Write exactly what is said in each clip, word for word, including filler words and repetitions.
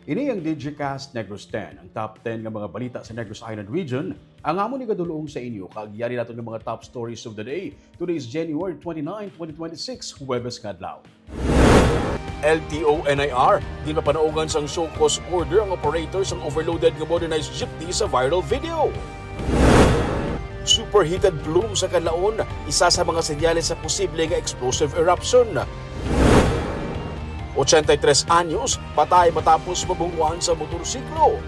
Ini ang Digicast Negros ten, ang top ten nga mga balita sa Negros Island Region. Ang amon igadulong sa inyo, kag yari naton nga mga top stories of the day. Today is January twenty-nine, twenty twenty-six, Huwebes nga adlaw. L T O N I R, ginpapanaugan sang show cause order ang operator sang overloaded nga modernized jeepney sa viral video. Superheated plume sa Canlaon, isa sa mga senyales sa posible nga explosive eruption. Ochenta y tres anyos, patay matapos mabungwan sa motorsiklo.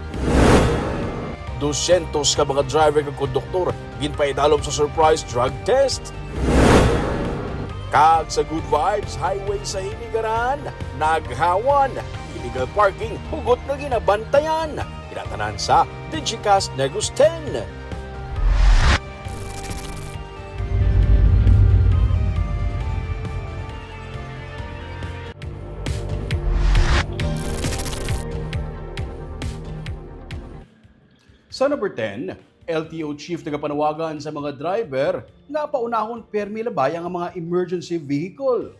Dosyentos ka mga driver kag konduktor ginpaidalom sa surprise drug test. Kag sa Good Vibes Highway sa Hinigaran, naghawan, illegal parking, hugot nga ginabantayan. Kinatanan sa Digicast Negros ten. Sa number ten, L T O chief nagapanawagan sa mga driver nga paunahon permi labay ang mga emergency vehicle.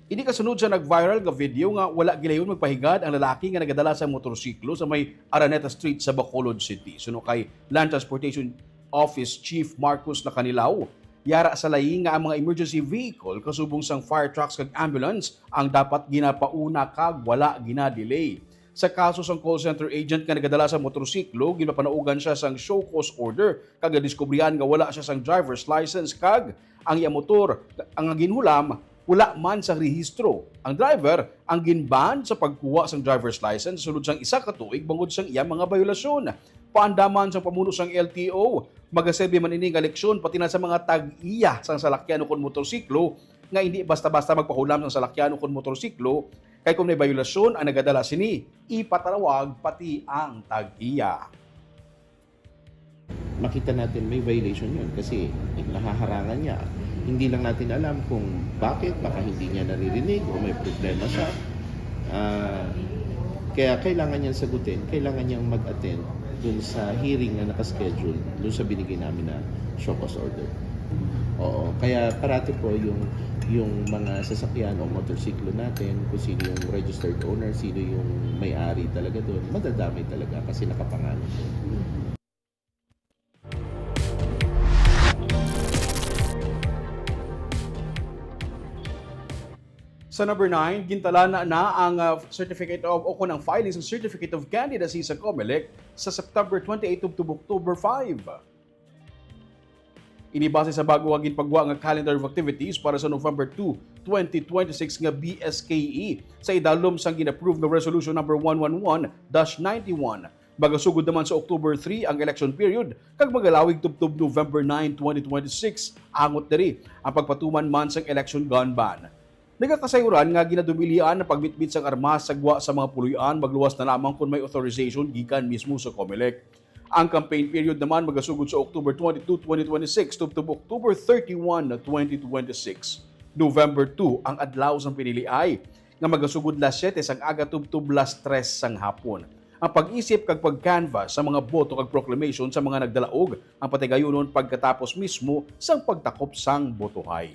Ini kasunod sa nag-viral nga video nga wala gilayon magpahigad ang lalaki nga nagadala sa motorsiklo sa may Araneta Street sa Bacolod City. Suno kay Land Transportation Office Chief Marcos Lacanilaw, yara sa layi nga ang mga emergency vehicle kasubong sang fire trucks kag ambulance ang dapat ginapauna kag wala ginadelay. Sa kaso sang call center agent nga nagadala sa motorsiklo, ginpapanaugan siya sang show cause order kag nadiskubrihan nga wala siya sang driver's license kag ang iya motor ang ginhulam wala man sang rehistro. Ang driver ang ginban sa pagkuha sang driver's license sulod sang isa ka tuig bangod sang iya mga bayolasyon. Paandaman sang pamuno sang L T O, magaserbi man ini nga leksyon pati na sa mga tag-iya sang salakyan ukon motorsiklo nga hindi basta-basta magpahulam sang salakyan ukon motorsiklo, kay kon may bayolasyon ang nagadala sini, ipatawag pati ang tag-iya. Makita natin may violation yun kasi nahaharangan niya. Hindi lang natin alam kung bakit, baka hindi niya naririnig o may problema siya. Ah, kaya kailangan niyang sagutin, kailangan niyang mag-attend dun sa hearing na nakaschedule dun sa binigay namin na show cause order. Oo, kaya parati po yung yung mga sasakyan o motorsiklo natin, kung sino yung registered owner, sino yung may-ari talaga doon, madadamay talaga kasi nakapangalan doon. Sa number nine, gintalana na ang ah, Certificate of o kung ang filing sa Certificate of Candidacy sa Comelec sa September twenty-eight tubtob October five. Ini base sa bago nga ginpagwa nga calendar of activities para sa November two, twenty twenty-six nga B S K E sa idalom sang gin-approve nga Resolution Number one one one dash ninety-one. Magasugod naman sa October three ang election period kag magalawig tubtob November nine, twenty twenty-six. Angot diri ang pagpatuman man sang election gun ban. Nagakasayuran nga ginadumilian ang pagmitbit sang armas sa gwa sa mga puloy-an, magluwas na lamang kon may authorization gikan mismo sa Comelec. Ang campaign period naman magasugod sa October twenty-two, twenty twenty-six, tubtob October thirty-one, twenty twenty-six. November two ang adlaw sang piniliay, nga magasugod las siyete sang aga tubtob las tres sang hapon. Ang pag-isip kag pag-canvass sa mga boto kag proclamation sa mga nagdalaog ang patigayunon pagkatapos mismo sang pagtakop sang botohay.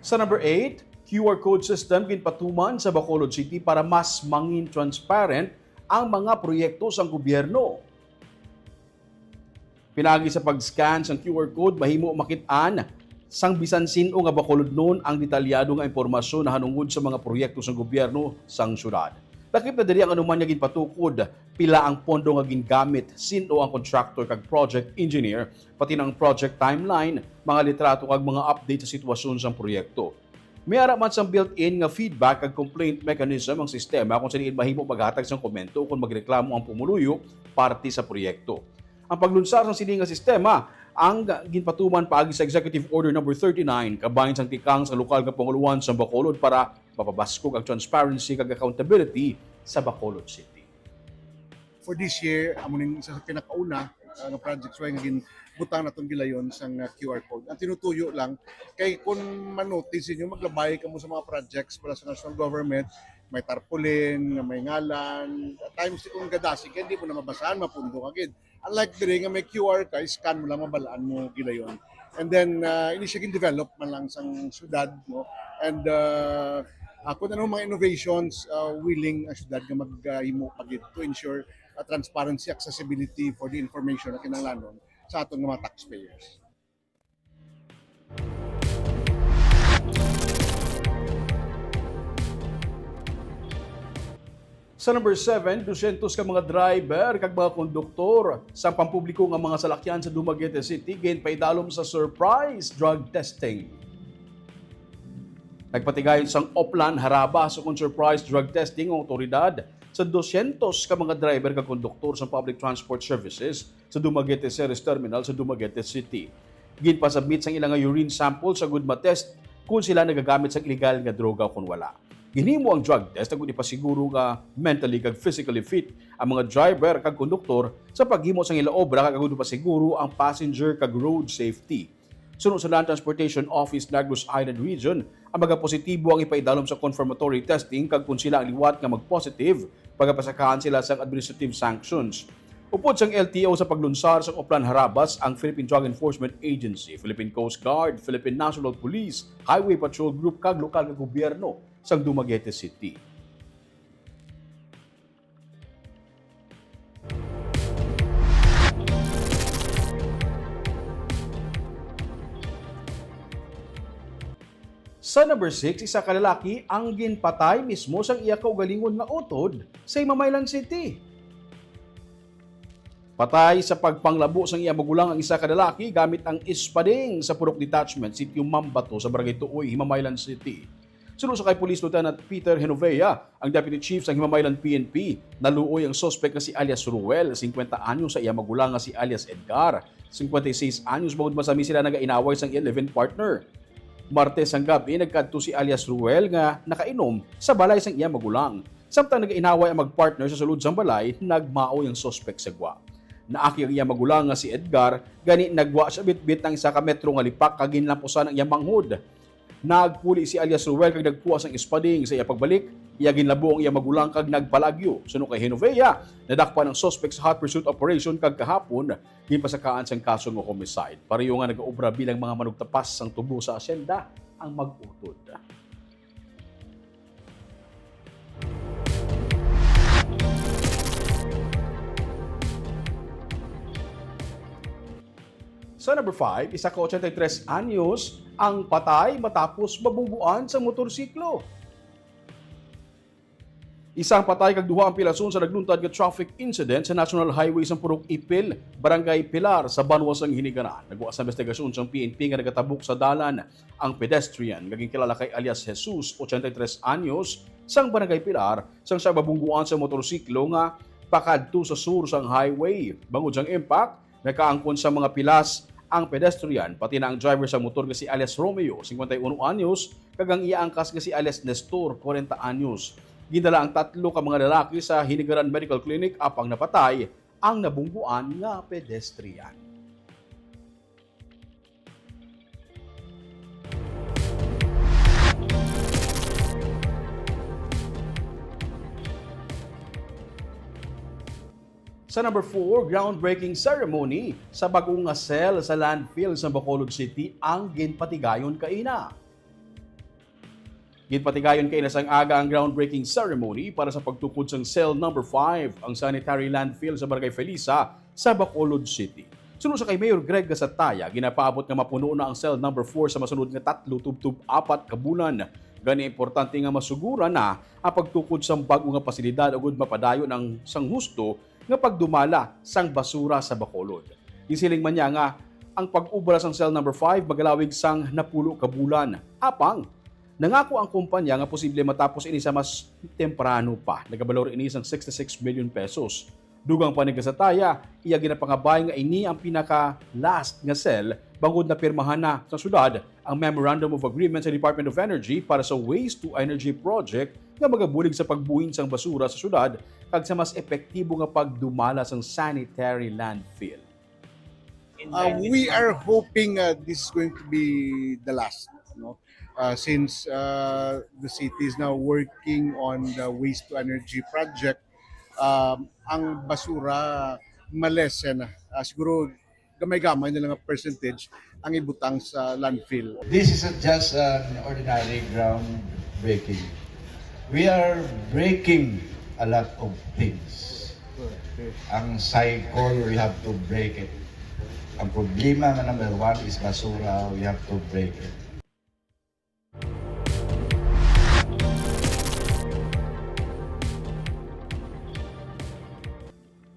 Sa number eight, Q R code system ginpatuman sa Bacolod City para mas mangin transparent ang mga proyekto sang gobyerno. Pinaagi sa pag-scan sang Q R code, mahimo makit-an sang bisan sin-o nga Bacolodnon ang detalyado nga impormasyon nahanungod sa mga proyekto sang gobyerno sang syudad. Lakip na diri ang anuman nga ginpatukod, pila ang pondo nga gingamit, sin-o ang contractor kag project engineer, pati na ang project timeline, mga litrato kag mga update sa sitwasyon sang proyekto. May ara man sang built-in nga feedback kag complaint mechanism ang sistema kung sa diin mahimo maghatag sang komento kon magreklamo ang pumuluyo parte sa proyekto. Ang paglunsar sang sini nga sistema ang ginpatuman paagi sa Executive Order Number thirty-nine kabahin sang tikang sa lokal nga pangulohan sa Bacolod para mapabaskog ang transparency kag accountability sa Bacolod City. For this year, amo ning isa sa pinakauna uh, nga projects why nga ginbutang naton gilayon sang uh, Q R code. Ang tinutuyo lang kay kung manotice ninyo, maglabay kamo sa mga projects para sa national government, may tarpaulin, nga may ngalan, at times kung gadasig kay hindi mo na mabasahan, mapundo ka gid. Unlike diri nga may Q R ka, scan mo lang, mabalaan mo gilayon. And then, uh, ini siya gin-develop man lang sang syudad, no? And uh, uh, kung anong mga innovations, uh, willing ang syudad nga maghimo pa gid to ensure uh, transparency, accessibility for the information na kinahanglanon sa aton nga mga taxpayers. Sa number seven, dusyentos ka mga driver kag mga konduktor sa pampubliko nga mga salakyan sa Dumaguete City ginpaidalom sa surprise drug testing. Nagpatigayon sang Oplan Harabas ukon surprise drug testing ang awtoridad sa dusyentos ka mga driver kag konduktor sa public transport services sa Dumaguete Ceres Terminal sa Dumaguete City. Ginpasubmit sang ila nga urine sample sa gud ma-test kung sila nagagamit sang illegal nga droga o kon wala. Ginhimo ang drug test agud ipasiguro nga mentally kag physically fit ang mga driver kag konduktor sa paghimo sang ila obra kag agud ipasiguro ang passenger kag road safety. Suno sa Land Transportation Office Negros Island Region, ang mga positibo ang ipaidalom sa confirmatory testing kag kung sila ang liwat nga mag-positive, pagapasakaan sila sang administrative sanctions. Upod sang L T O sa paglunsar sang Oplan Harabas ang Philippine Drug Enforcement Agency, Philippine Coast Guard, Philippine National Police, Highway Patrol Group kag lokal nga gobyerno sang Dumaguete City. Sa number six, isa ka lalaki ang ginpatay mismo sang iya kaugalingon nga utod sa Himamaylan City. Patay sa pagpanglabo sang iya magulang ang isa ka lalaki gamit ang espading sa Purok Detachment, Sitio Mambato sa Barangay Tuoy, Himamaylan City. Suno sa kay Police Lieutenant Peter Genovea, ang Deputy Chief sang Himamaylan P N P, naluoy ang suspek nga si alias Ruel, singkwenta anyos, sa iya magulang nga si alias Edgar, singkwenta y seis anyos, bangod masami sila nagainaway sang iya live-in partner. Martes sang gab-i, nagkadto si alias Ruel nga nakainom sa balay sang iya magulang. Samtang nagainaway ang magpartner sa sulod sang balay, nagmaoy ang suspek sa gwa. Naakig ang iya magulang nga si Edgar, gani nagwa siya bitbit ang isa ka metro nga lipak kag ginlampusan ang iya manghod. Nagpuli si alias Ruel kag nagkuha sang espading. Sa iya pagbalik, iya ginlabo ang iya magulang kag nagpalagyo. Suno kay Genovea, nadakpan ang suspek sa hot pursuit operation kag kahapon, ginpasakaan sang kaso nga homicide. Pareho nga nagaobra bilang mga manugtapas sang tubo sa asyenda ang mag-utod. Sa number five, isa ka ochenta y tres anyos ang patay matapos mabungguan sa motorsiklo. Isa ang patay kag duha ang pilason sa nagluntad nga traffic incident sa National Highway sa Purok Ipil, Barangay Pilar, sa banwa sang Hinigaran. Nagwa sa investigasyon sang P N P nga nagatabok sa dalan ang pedestrian nga ginkilala kay alias Jesus, ochenta y tres anyos, sang Barangay Pilar, sang siya mabungguan sa motorsiklo nga pakadto sa sur sang highway. Bangod sang impact, nakaangkon sa mga pilas ang pedestrian, pati na ang driver sa motor nga si alias Romeo, singkwenta y uno anyos, kag ang iya angkas nga si alias Nestor, kwarenta anyos. Gindala ang tatlo ka mga lalaki sa Hinigaran Medical Clinic, apang napatay ang nabungguan nga pedestrian. Sa number four, groundbreaking ceremony sa bag-o nga cell sa landfill sa Bacolod City ang ginpatigayon kaina. Ginpatigayon kaina sang aga ang groundbreaking ceremony para sa pagtukod sang cell number five, ang sanitary landfill sa Barangay Felisa sa Bacolod City. Suno sa kay Mayor Greg Gasataya, ginapaabot nga mapuno na ang cell number four sa masunod nga tatlo tubtob apat ka bulan. Gani, importante nga masuguran na ang pagtukod sang bag-o nga pasilidad agud mapadayon ang sang husto nga pagdumala sang basura sa Bacolod. Ginsiling man niya nga ang pag-obra sang cell number five magalawig sang napulo ka bulan. Apang, nangako ang kumpanya nga posible matapos ini sa mas temprano pa. Nagabalor ini sang sixty-six million pesos. Dugang pa ni Gasataya, iya ginapangabay nga ini ang pinaka-last nga cell bangod napirmahan na sa syudad ang Memorandum of Agreement sa Department of Energy para sa Waste to Energy Project nga magabulig sa pagbuhin sang basura sa syudad kag sa mas epektibo nga pagdumala sang sanitary landfill. Uh, we are hoping uh, this is going to be the last, no? Uh, since uh, the city is now working on the waste to energy project, um, ang basura ma-lessen na. Ah, siguro gamay-gamay na lang nga percentage ang ibutang sa landfill. This is a, just an ordinary groundbreaking. We are breaking a lot of things. Ang cycle, we have to break it. Ang problema nga number one is basura, we have to break it.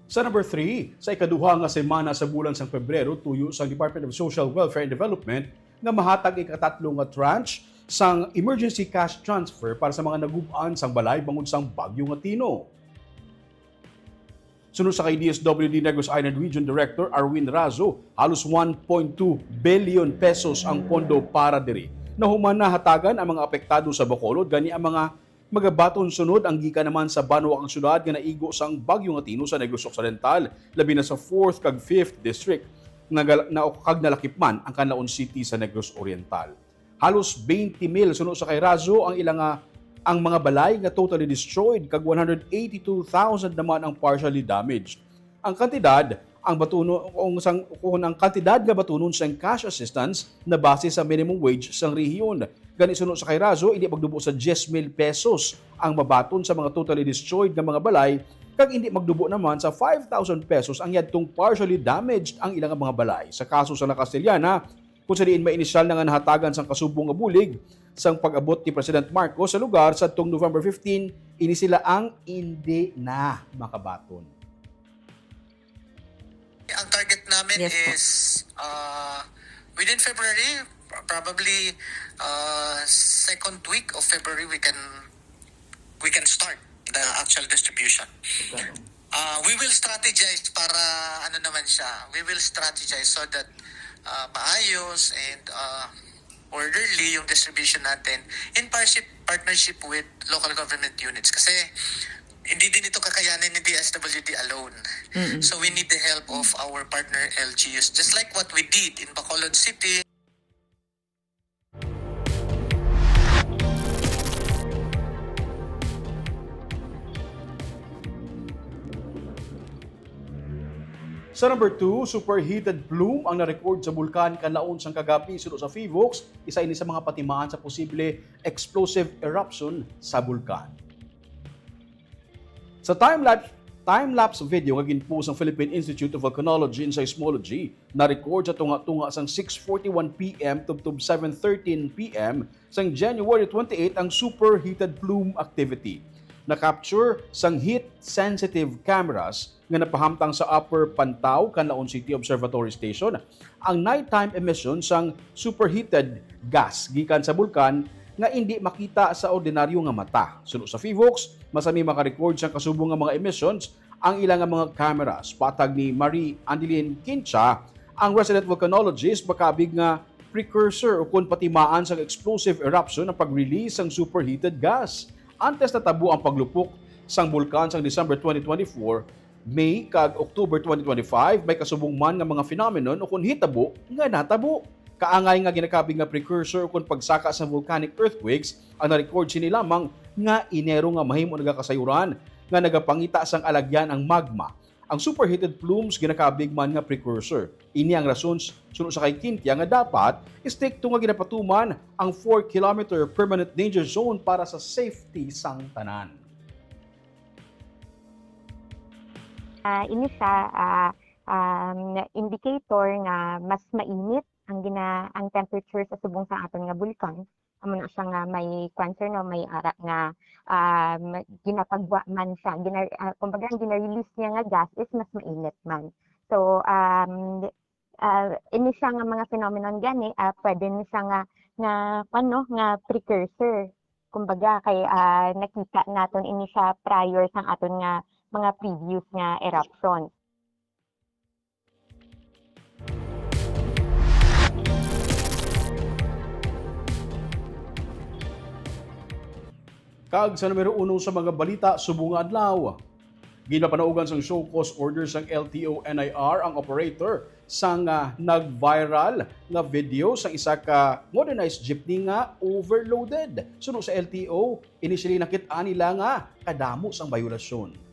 Sa number three, sa ikaduha nga semana sa bulan sang Pebrero, tuyo sang Department of Social Welfare and Development nga mahatag ikatatlo nga tranche sang emergency cash transfer para sa mga nagub-an sang balay bangod sang Bagyo nga Tino. Sunod sa kay D S W D Negros Island Region Director Arwin Razo, halos one point two billion pesos ang pondo para diri. Nahuman na hatagan ang mga apektado sa Bacolod, gani ang mga magabaton sunod ang gikan naman sa banwa kag syudad nga naigo sang Bagyo nga Tino sa Negros Occidental, labi na sa fourth kag fifth District, nagal- na, kag nalakip man ang Canlaon City sa Negros Oriental. Halos twenty mil suno sa kay Razo ang ila nga ang mga balay nga totally destroyed, kag one hundred eighty-two thousand naman ang partially damaged. Ang kantidad ang batunon kung sang kung ang kantidad nga batunon sang cash assistance na base sa minimum wage sang rehiyon. Gani suno sa kay Razo, hindi magdubo sa diyes mil pesos ang mabaton sa mga totally destroyed nga mga balay, kag hindi magdubo naman sa five thousand pesos ang yadtong partially damaged ang ilang mga balay. Sa kaso sa La Castellana, kung sa diin may inisyal na nga nahatagan sang kasubong nga bulig sang pag-abot ni President Marcos sa lugar sadtong November fifteen, ini sila ang indi na makabaton. Ang target namin Yes po. is uh, within February, probably uh, second week of February, we can we can start the actual distribution. Uh, we will strategize para ano naman siya. We will strategize so that uh, maayos and uh, orderly yung distribution natin in partnership partnership with local government units kasi hindi din ito kakayanin ni D S W D alone. So we need the help of our partner L G Us, just like what we did in Bacolod City. Sa number two, superheated plume ang na-record sa bulkan Canlaon sang kagabi suno sa PHIVOLCS, isa ini sa mga patimaan sa posible explosive eruption sa bulkan. Sa time-lapse time-lapse video nga ginpost sang Philippine Institute of Volcanology and Seismology, na-record sa tunga-tunga sang six forty-one P M tubtob seven thirteen P M sang January twenty-eight ang superheated plume activity. Na-capture sang heat-sensitive cameras nga napahamtang sa Upper Pantaw, Canlaon City Observatory Station, ang nighttime emission sang superheated gas gikan sa bulkan nga indi makita sa ordinaryo nga mata. Suno sa PHIVOLCS, masami maka-record sang kasubong nga mga emissions ang ila nga mga cameras. Patag ni Marie Andeline Quincha, ang resident volcanologist, makaabig nga precursor ukon patimaan sang explosive eruption ang pag-release sang superheated gas. Antes natabo ang paglupok sang bulkan sang December twenty twenty-four, May kag October twenty twenty-five, may kasubong man nga mga phenomenon ukon hitabo nga natabo. Kaangay nga ginakabig nga precursor ukon pagsaka sa volcanic earthquakes ang na-record sini lamang nga Enero nga mahimo nagakasayuran nga nagapangita sang alagyan ang magma. Ang superheated plumes ginakabig man nga precursor. Ini ang rason s-, suno sa kay Quincha nga dapat istrikto nga ginapatuman ang four kilometer permanent danger zone para sa safety sang tanan. Ah, ini siya ah, um, indicator nga mas mainit ang gina ang temperature sa subong sa aton nga bulkan. Amo na siya nga may cancer, no, may ara nga um, ginapagwa man siya. Gina, ah, kumbaga, ang gina-release niya nga gas is mas mainit man. So, um, ah, ini siya nga mga phenomenon gani, ah, pwede ni siya nga nga ano, nga precursor. Kumbaga, kay ah, nakita naton ini siya prior sang aton nga mga previous nga eruption. Kag sa numero uno sa mga balita subong nga adlaw, ginpapanaugan sang show cause order sang L T O N I R ang operator sang ah, nag-viral nga video sang isa ka modernized jeepney nga overloaded. Suno sa L T O, initially nakit-an nila nga kadamo sang bayolasyon.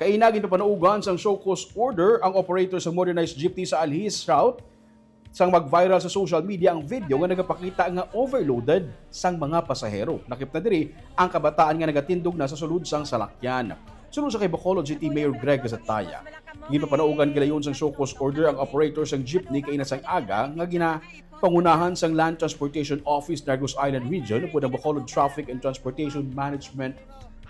Kaina, ginpapanaugan sang show cause order ang operator sa modernized jeepney sa Alhis route sang mag-viral sa social media ang video nga nagapakita nga overloaded sang mga pasahero. Lakip na diri ang kabataan nga nagatindog na sa sulod sang salakyan. Suno sa kay Bacolod City Mayor Greg Gataya, ginpapanaugan gilayon sang show cause order ang operator sang jeepney kaina sang aga nga ginapangunahan sang Land Transportation Office, Negros Island Region, upod ang Bacolod Traffic and Transportation Management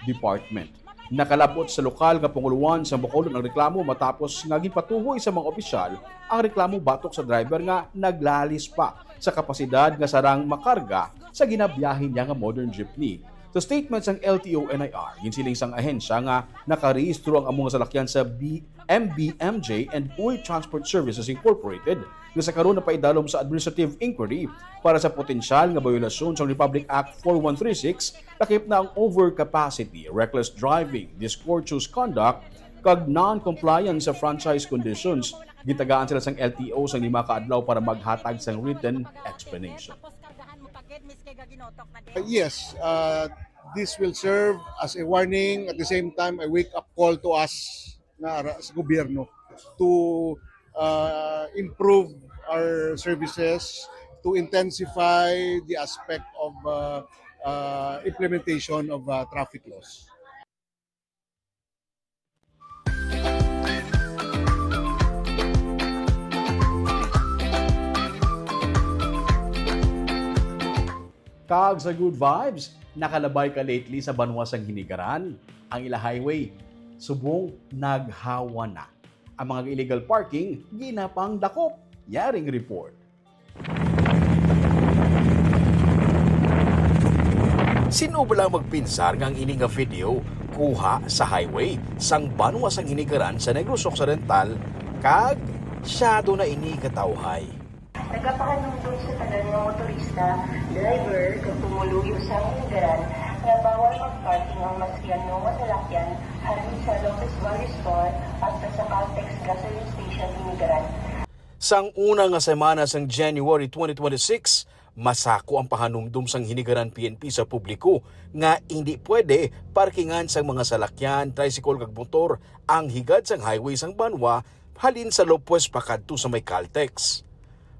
Department. Nakalab-ot sa lokal nga panguloan sang Bacolod ang reklamo matapos nga ginpatuhoy sa mga opisyal ang reklamo batok sa driver nga naglalis pa sa kapasidad nga sarang makarga sa ginabiyahe niya nga modern jeepney. Sa statement sang L T O N I R, ginsiling sang ahensya nga nakarehistro ang amo nga salakyan sa B-, M B M J and Uy Transport Services Incorporated nga sa karon napaidalom sa administrative inquiry para sa potensyal nga bayolasyon sang Republic Act four one three six, lakip na ang overcapacity, reckless driving, discourteous conduct, kag non-compliance sa franchise conditions. Gitagaan sila sang L T O sang lima ka adlaw para maghatag sang written explanation. Yes, uh, this will serve as a warning, at the same time, a wake-up call to us nga ara sa gobyerno to uh, improve our services, to intensify the aspect of uh, uh, implementation of uh, traffic laws. Kag sa good vibes, nakalabay ka lately sa banwa sang Hinigaran? Ang ila highway subong naghawa na. Ang mga illegal parking ginapanglakop. Yaring report. Sino bala ang magpinsar nga ang ini nga video kuha sa highway sang banwa sang Hinigaran sa Negros Occidental, kag syado na ini katawhay? Nagapahanumdom sa tanan nga motorista, driver, kag pumuluyo sa Hinigaran nga bawal mag-parking ang mas yano nga salakyan halin sa Lopez Valley Store hasta sa Caltex Gasoline Station, Hinigaran. Sang una nga semana sang January twenty twenty-six, masako ang pahanumdom sang Hinigaran P N P sa publiko nga indi pwede parkingan sang mga salakyan, tricycle kag motor ang higad sang highway sang banwa halin sa Lopez pakadto sa may Caltex.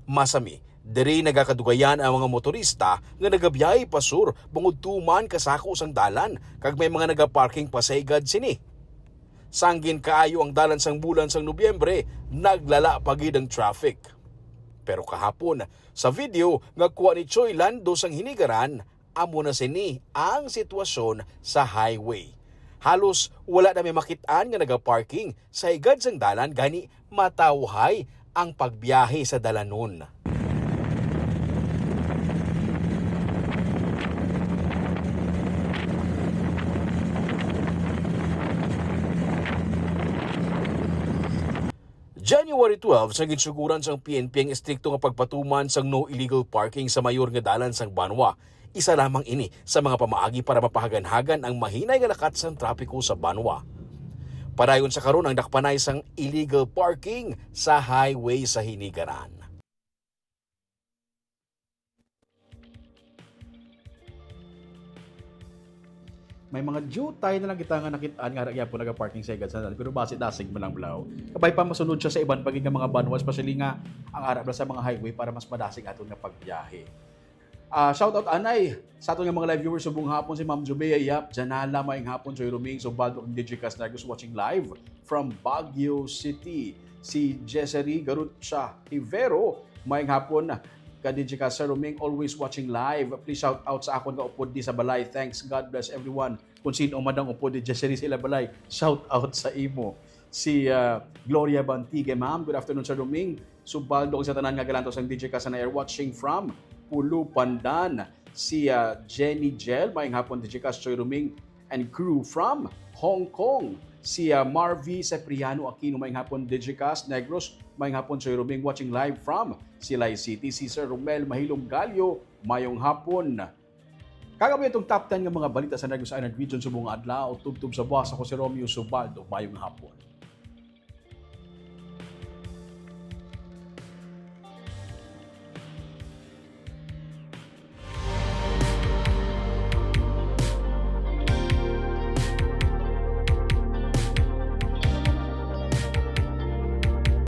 Masami, diri nagakadugayan ang mga motorista nga nagabiyahe pasur bangod tuman kasako sang dalan kag may mga nagaparking pa sa higad sini. Sangin kaayo ang dalan sang bulan sang Nobyembre, naglala pa gid ang traffic. Pero kahapon, sa video nga kuha ni Choi Lando sang Hinigaran, amo na sini ang sitwasyon sa highway. Halos wala na may makit-an nga nagaparking sa higad sang dalan, gani matawhay ang pagbiyahe sa dalanon. January twelve, sa ginsuguran sang P N P ang estrikto nga pagpatuman sang no illegal parking sa mayor nga dalan sang banwa. Isa lamang ini sa mga pamaagi para mapahaganhagan ang mahinay nga lakat sang trapiko sa banwa. Padayon sa karon ang dakpanay sang illegal parking sa highway sa Hinigaran. May mga diutay na lang kita nga nakit-an nga ara gyapon nagaparking sa higad sa dalan, pero basi dasig man lang balaw. Kabay pa masunod siya sa iban pa gid nga mga banwa, especially nga ang ara bala sa mga highway para mas madasig aton nga pagbiyahe. Ah, shout out anay sa aton nga mga live viewers subong hapon, si Ma'am Jubea Yap, Janala, maayong hapon, Joy Roming, Subaldo, kag D J Casnagos watching live from Baguio City. Si Jessery Garucha Hivero, maayong hapon, ka D J Casaroming, always watching live. Please shout out sa akon nga upod di sa balay. Thanks, God bless everyone. Kung sino man ang upod di Jessery sa ila balay, shout out sa imo. Si ah, Gloria Bantigue, ma'am, good afternoon, Sir Roming. Subaldo sa tanan nga galantos ang D J Casanayer watching from Pulo, Pandan. Si ah, Jenny Jel, maayong hapon, D J Cas, Choy Roming and crew from Hong Kong. Si ah, Marvy Cipriano Aquino, maayong hapon, D J Cas, Negros, maayong hapon, Choy Roming, watching live from Silay City. Si Sir Romel Mahilong Galio, maayong hapon. Kag amo atong top ten nga mga balita sa Negros Island Region subong nga adlaw, tubtob sa buwas, ako si Romeo Subaldo, maayong hapon.